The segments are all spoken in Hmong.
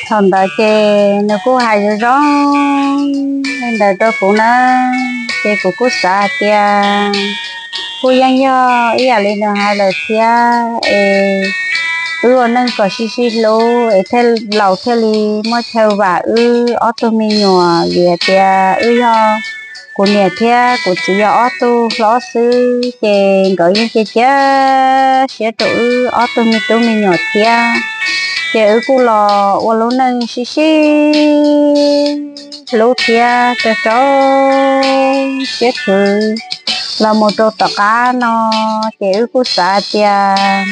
Thaum ntawd ces nws kuj hais zoo zoo li ntawd rau kuv na, ces kuv kuj xav hais tias kuj yeej yog ib yam li nws hais lawm thiab es wb ua neej kom sib sib hlub es thiaj laus thiaj li muaj chaw vam wb ob tug me nyuam, vim hais tias wb yog, kuv niam thiab kuv txiv yog ob tug hlob xwb ces nkawd yeej cia cia siab rau wb ob tug me tub me nyuam thiab. Ces wb kuj los ua lub neej sib sib hlub thiab rau rau siab khwv los mus rau tom qab no, ces wb kuj xav hais tias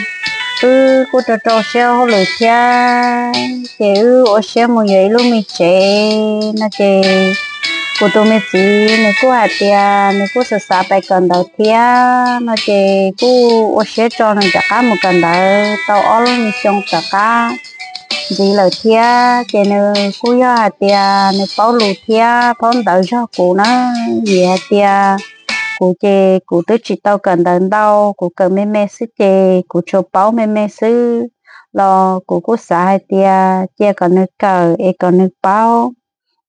wb kuj rau rau siab hauj lwm thiab ces wb ua siab mus yuav ib lub me tsev no ces kuv tus me txiv nws kuj hais tias nws kuj xav xav pais kawm ntawv thiab no ces kuj ua siab tso nws rov qab mus kawm ntawv tau ob lub me xyoo rov qab ntxiv lawm thiab ces nws kuj yog hais tias nws paub lus thiab paub ntawv zog kuv na, vim hais tias kuv ces kuv twb tsis tau kawm ntawv ntau, kuv kawm me me xwb ces kuv tsuas paub me me xwb los kuv kuj xav hais tias cia kom nws kawm es kom nws paub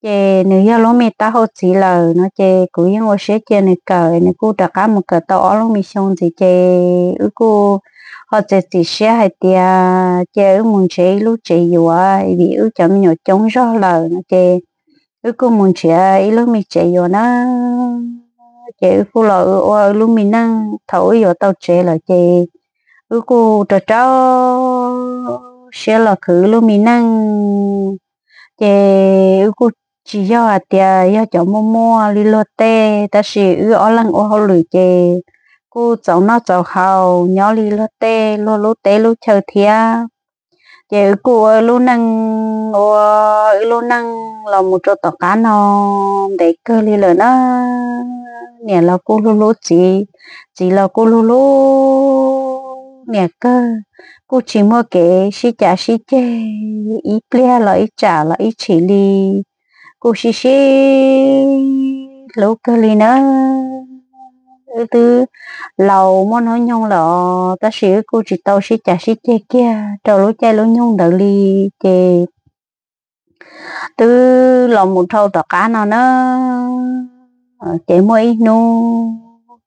ces nws yog lub me taub hau txiv lawm no ces kuv yeej ua siab cia nws kawm es nws kuj rov qab mus kawm tau ob lub me xyoo ntxiv ces wb kuj ho txiav txim siab hais tias cia wb mus nrhiav ib lub tsev yuav vim wb cov me nyuam coob zog lawm no ces wb kuj mus nrhiav ib lub me tsev yuav na. Ces wb kuj los ua wb lub me neej, thaum wb yuav tau tsev lawm ces wb kuj rau rau siab los khwv wb lub me neej. Ces wb kuj tsis yog hais tias yog cov muaj muaj li luag tej, tab sis wb ob leeg ua hauj lwm ces kuj txaus noj txaus haus nyob li luag tej luag lub teb lub chaw thiab. Ces wb kuj ua wb lub neej, ua wb lub neej los mus rau tom qab no ntev kawg li lawm na. Niam los kuj hlub hlub txiv, txiv los kuj hlub hlub niam kawg, kuj tsis muaj kev sib cav sib ceg ib pliag los ib tsam los ib tshim li, kuj sib sib hlub kawg li na. Wb twb laus muaj hnub nyoog lawm os, tab sis wb kuj tsis tau sib cav sib ceg kiag rau lub caij lub nyoog ntawd li. Ces twb los mus dhau tom qab no na, ces muaj ib hnub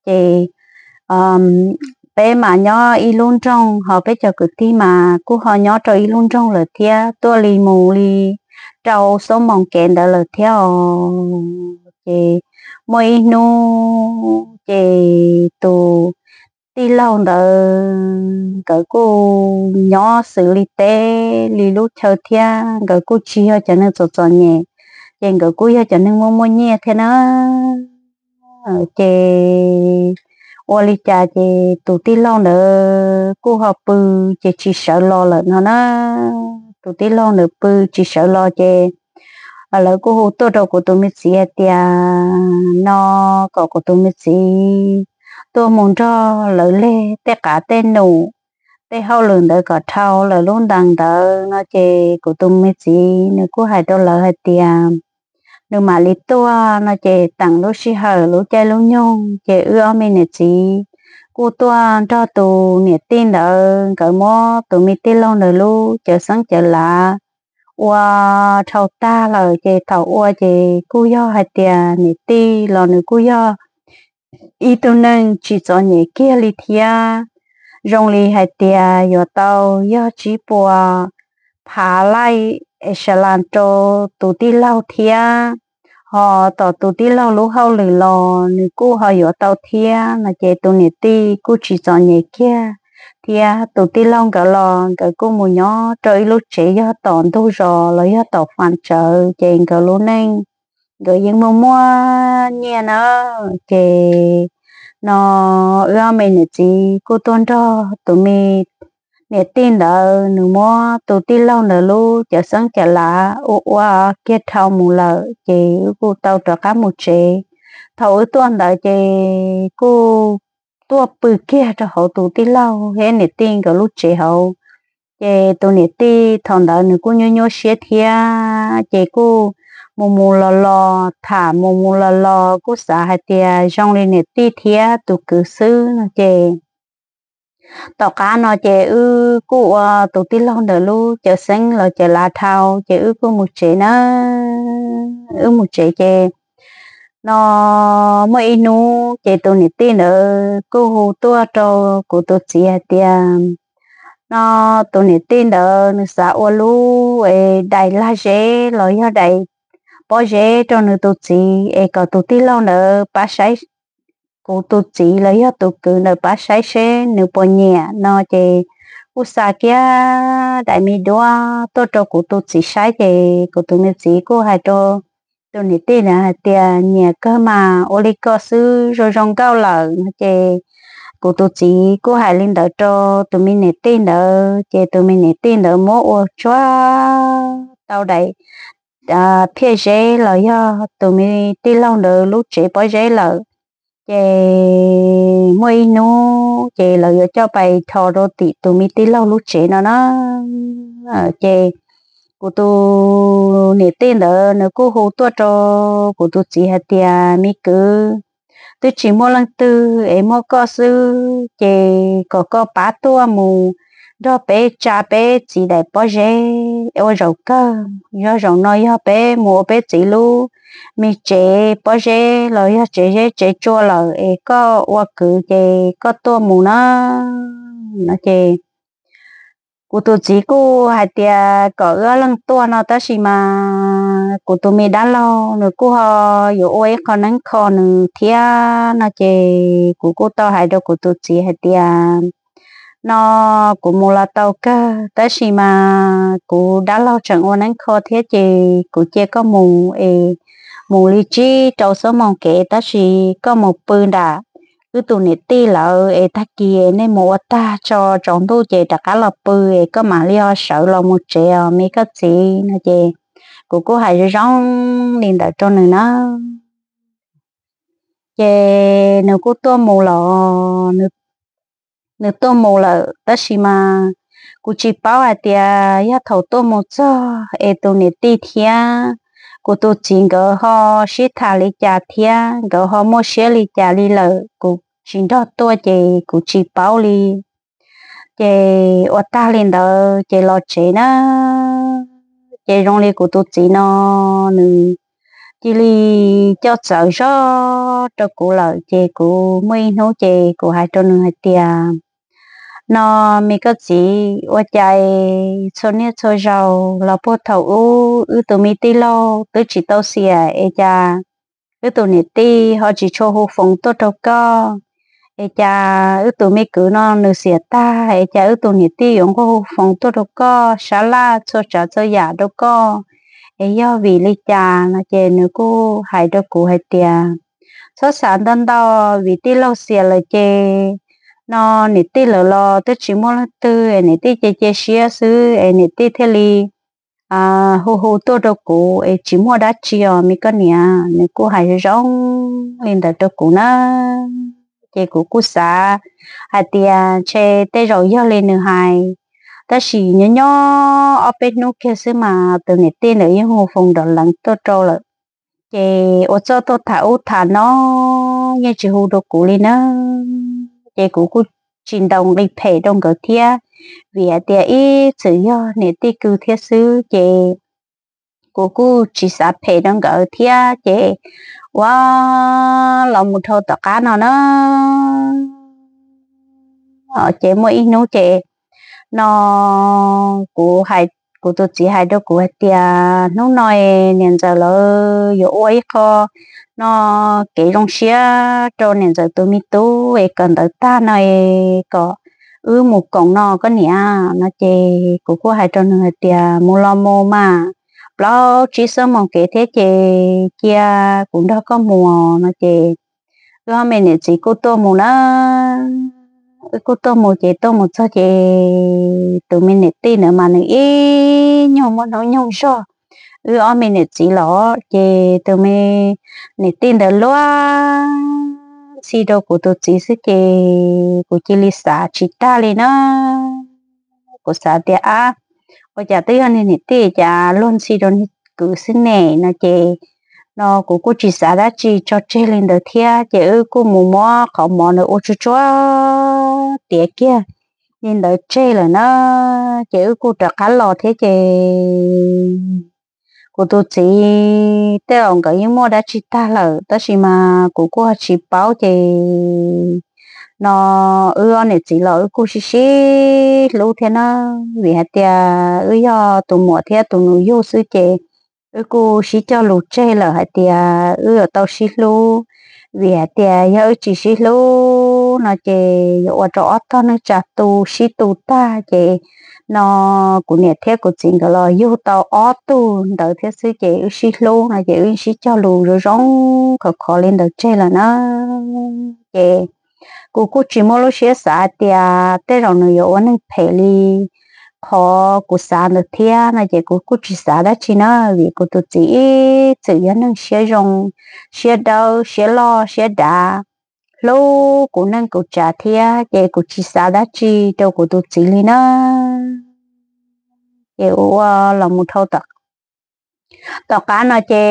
ces peb mas nyob ib lub nroog, ho peb cov kwv tij mas kuj ho nyob rau ib lub nroog lawm thiab, tuaj li mus li rau xab moos kev ntawd lawm thiab os. Ces muaj ib hnub ces tus tij laug ntawd nkawd kuj nyob xws li teb li lub chaw thiab, nkawd kuj tsis yog cov neeg txom txom nyem, ces nkawd kuj yog cov neeg muaj muaj nyiaj thiab na. Ces ua li cas ces tus tij laug ntawd kuj ho pw ces tsis sawv los lawm no na. Tus tij laug ntawd pw tsis sawv los ces lawv kuj hu tuaj rau kuv tus me txiv hais tias no kom kuv tus me txiv tuaj mus nrog lawv leg tej qav tej num, tej hauj lwm ntawd kom dhau lawv lub ntees ntawd no ces kuv tus me txiv nws kuj hais rau lawv hais tias nws mam li tuaj no ces teem lub sij hawm lub caij lub nyoog ces wb ob me niam txiv kuj tuaj nrog tus niam tij ntawd nkawd muab tus me tij laug ntawd lub cawv xeeb cawv lav ua dhau tag lawm ces thaum ua ces kuj yog hais tias niam tij los nws kuj yog ib tug neeg tsis txom nyem kiag li thiab. Zoo li hais tias yuav tau yog tsib puas phav laij es sas las rau tus tij laug thiab, ho tom tus tij laug lub hauj lwm los nws kuj ho yuav tau thiab no ces tus niam tij kuj tsis txom nyem kiag thiab. Tus tij laug nkawd los nkawd kuj mus nyob rau ib lub tsev yog tom ntug zos los yog tom fam tsawv ces nkawd lub neej nkawd yeej muaj muaj nyiaj na. Ces no wb ob me niam txiv kuj tuaj nrog tus me niam tij ntawd nws muab tus tij laug ntawd lub cawv xeeb cawv lav ua ua kiag dhau mus lawm ces wb kuj tau rov qab mus tsev. Thaum wb tuaj ntawd ces kuj tuaj pw kiag rau hauv tus tij laug thiab niam tij nkawd lub tsev hauv Ces tus niam tij thaum ntawd nws kuj nyuaj nyuaj siab thiab, ces kuj mus mus los los, tham mus mus los los, kuj xav hais tias zoo li niam tij thiab tus kwv xwb no ces tom qab no ces wb kuj ua tus tij laug ntawd lub cawv xeeb los cawv lav dhau, ces wb kuj mus tsev na. Wb mus tsev ces no muaj ib hnub ces tus niam tij ntawd kuj hu tuaj rau kuv tus txiv hais tias, no tus niam tij ntawd nws xav ua lub es daim lag zeb los yog daim pob zeb rau nws tus txiv es kom tus tij laug ntawd pab saib, kuv tus txiv los yog tus kwv ntawd pab saib seb nws puas nyiam no ces kuj xa kiag daim me duab tuaj rau kuv tus txiv saib ces kuv tus me txiv kuj hais rau tus niam tij ntawd hais tias nyiam kawg mas, ua li koj xwb zoo zoo nkauj lawm no ces kuv tus txiv kuj hais li ntawd rau tus me niam tij ntawd ces tus me niam tij ntawd muab ua tsuag tau daim phiaj zeb los yog tus me tij laug ntawd lub tsev pob zeb lawm. Ces muaj ib hnub ces lawv yuav coj pais dhos rau tim tus me tij laug lub tsev no na. Ces kuv tus niam tij ntawd nws kuj hu tuaj rau kuv tus txiv hais tias me kwv, twb tsis muaj leej twg es muaj koj xwb ces kom koj pab tuaj mus nrog peb tsa peb txiv daim pob zeb ua zaum kawg, yog zaum no yog peb mus ua peb txiv lub me tsev pob zeb los yog tsev zeb tsev tsua lawm es koj ua kwv ces koj tuaj mus na no ces kuv tus txiv kuj hais tias kom wb ob leeg tuaj no tab sis mas kuv tus me dab laug nws kuj ho yuav ua ib qho neeb kho nws thiab no ces kuv kuj tau hais rau kuv tus txiv hais tias no kuv mus los tau kawg tab sis mas kuv dab laug tseem ua neeb kho thiab ces kuv cia koj mus es mus li tsib rau xuab moos kev tab sis koj mus pw nram wb tus niam tij lawv es tag kis nej mus ua tag tso tsaus ntuj ces rov qab los pw es koj mam li ho sawv los mus tsev os me koj txiv no ces kuv kuj hais zoo zoo li ntawd rau nws na. Ces nws kuj tuaj mus los, nws tuaj mus lawm tab sis mas kuv tsis paub hais tias yog thaum tuaj mus txog es tus niam tij thiab kuv tus txiv nkawd ho sib tham li cas thiab nkawd ho muaj siab li cas li lawm kuv tsis nrog tuaj ces kuv tsis paub li. Ces ua tag li ntawd ces los tsev na, ces zoo li kuv tus txiv no nws cia li coj txawv zog rau kuv lawm ces kuv muaj ib hnub ces kuv hais rau nws hais tias no me koj txiv, ua cas txhua niaj txhua zaus los puag thaum ub wb tus me tij laug twb tsis tau xiam es cas wb tus niam tij ho tsis tshua hu foos tuaj rau koj, es cas wb tus me kwv no nws xiam tag es cas wb tus niam tij yuav nquag hu foos tuaj rau koj, sab laj txhua tsav txhua yam rau koj, es yog vim li cas no ces nws kuj hais rau kuv hais tias txhob xav ntau ntau, vim tij laug xiam lawm ces no niam tij lawv los twb tsis muaj leej twg, niam tij cia cia siab xwb es niam tij thiaj li hu hu tuaj rau kuv es tsis muaj dab tsi os me koj niam. Nws kuj hais zoo li ntawd rau kuv na, ces kuv kuj xav hais tias ntshe tej zaum yog li nws hais, tab sis nyob nyob ob peb hnub kiag xwb mas tus niam tij ntawd yeej hu foos nrov leev tuaj rau lawm. Ces ua txuj tuaj tham ub tham no yeej tsis hu rau kuv li na, ces kuv kuj tsis ntaus nqi phem rau nkawd thiab, vim hais tias ib txwm yog niam tij kwv thiab xwb ces kuv kuj tsis xav phem rau nkawd thiab ces ua los mus dhau tom qab no na. Ces muaj ib hnub ces no kuv hais, kuv tus txiv hais rau kuv hais tias hnub no niam ntxawm lawv yuav ua ib qho no kev zoo siab rau niam ntxawm tus me tub es kom ntawd tag no es kom wb mus koom no koj niam no ces kuv kuj hais rau nws hais tias mus los mus mas, plaub tsib xuab moos kev thiab ces cia kuv nrog koj mus no ces wb ob me niam txiv kuj tuaj mus na. Wb kuj tuaj mus ces tuaj mus txog ces tus me niam tij ntawd mas nws ib nyuag muaj hnub nyoog zog wb ob me niam txiv los ces tus me niam tij ntawd luag ntxhi rau kuv tus txiv xwb ces kuv cia li xav tsis tag li na. Kuv xav tias, ab, ua cas twb yog niag niam tij cas luag ntxhi rau niag kwv xwb ne no ces, no kuv kuj tsis xav dab tsi tso tseg li ntawd thiab ces wb kuj mus muab qhov mov ntawd ua tsuag tsuag tiav kiag li ntawd tseg lawm na, ces wb kuj rov qab los thiab ces kuv tus txiv tej zaum nkawd yeej muaj dab tsi tag lawm tab sis mas kuv kuj tsis paub ces, no wb ob niam txiv los wb kuj sib sib hlub thiab na, vim hais tias wb yog tus muam thiab tus nus yug xwb ces wb kuj sib cog lus tseg lawm hais tias wb yuav tau sib hlub, vim hais tias yog wb tsis sib hlub no ces yuav ua rau ob tog neej tsa tu sib tu tag ces, no kuv niam thiab kuv txiv nkawd los yug tau ob tug ntawd thiab xwb ces wb sib hlub no ces wb sib cog lus zoo zoo khov khov li ntawd tseg lawm na. Ces kuv kuj tsis muaj lub siab xav hais tias tej zaum nws yuav ua neeg phem li qhov kuv xav ntawd thiab no ces kuv kuj tsis xav dab tsi na, vim kuv tus txiv ib txwm yog neeg siab zoo, siab dawb, siab loj siab dav, hlub kuv neej kuv tsav thiab ces kuv tsis xav dab tsi rau kuv tus txiv li na. Ces ua los mus dhau tom qab no ces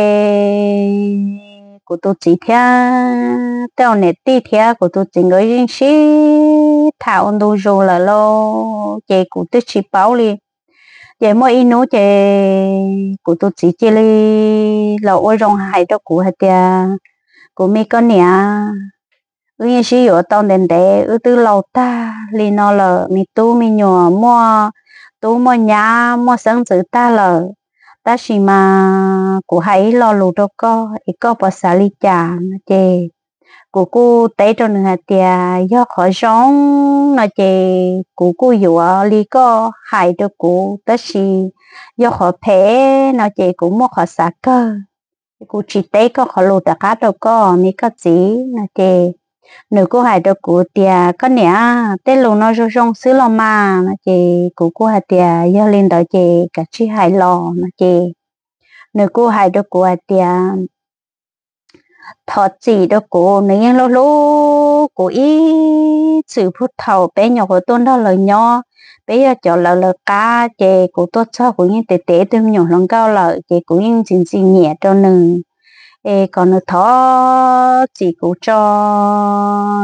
kuv tus txiv thiab tej niam tij thiab kuv tus txiv nkawd yeej sib tham ua ntu zus lawm lauj ces kuv twb tsis paub li. Ces muaj ib hnub ces kuv tus txiv cia li los ua zoo hais rau kuv hais tias, kuv me koj niam, wb yeej sib yuav tau ntev ntev, wb twb laus tag li no lawm, me tub me nyuam muaj tub muaj nyab muaj xeeb ntxwv tag lawm, tab sis mas kuv hais ib lo lus rau koj es koj puas xav li cas no ces kuv kuj teb rau nws hais tias yog qhov zoo no ces kuv kuj yuav li koj hais rau kuv, tab sis yog qhov phem no ces kuv muaj qhov xav kawg. Kuv tsis teb koj qhov lus tom qab rau koj, me koj txiv no ces nws kuj hais rau kuv tias, koj niam, tej lus no zoo zoo xwb los mas no ces kuv kuj hais tias yog li ntawd ces kav tsij hais los no ces nws kuj hais rau kuv hais tias thov txim rau kuv, nws yeej hlub hlub kuv ib txwm puag thaum peb nyuam qhuav tuaj nrog lawv nyob, peb yog cov lawv lawv qab ces kuv tuaj txog kuv yeej tes tes ib tug me nyuam hluas nkauj lawm ces kuv yeej ntxim ntxim nyiam rau nws es kom nws thov txim kuv tso,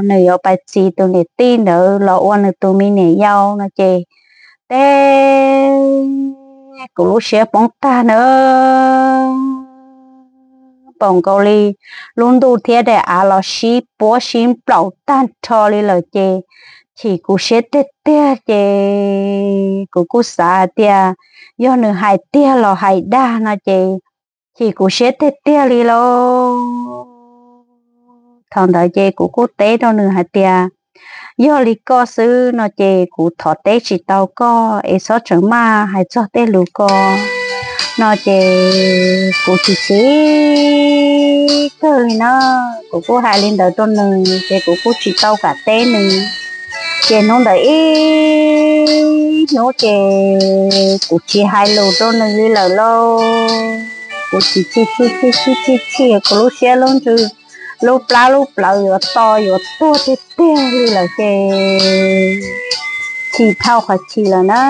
nws yuav pais txis tus niam tij ntawd los ua nws tus me niam yau no ces teb kuv lub siab poob tag na. Npaum nkaus li lub ntuj thiab daim av los sib puab sib nplaum tag nrho li lawm ces chim kuv siab tiag tiag ces kuv kuj xav hais tias yog nws hais tiag los hais dag no ces chim kuv siab tiag tiag li lauj. Thaum ntawd ces kuv kuj teb rau nws hais tias yog li koj xwb no ces kuv thov teb tsis tau koj es txhob tseem maj hais txog tej lus ko no ces kuv chim chim kawg li na. Kuv kuj hais li ntawd rau nws ces kuv kuj tsis tau kam teb nws. Ces hnub ntawd ib hnub ces kuv tsis hais lus rau nws li lawm lauj. Kuv chim chim chim chim chim chim, kuv lub siab lub ntsws, lub plab lub plawv yuav to yuav tuag tiag tiag li lawm ces chim dhau qhov chim lawm na.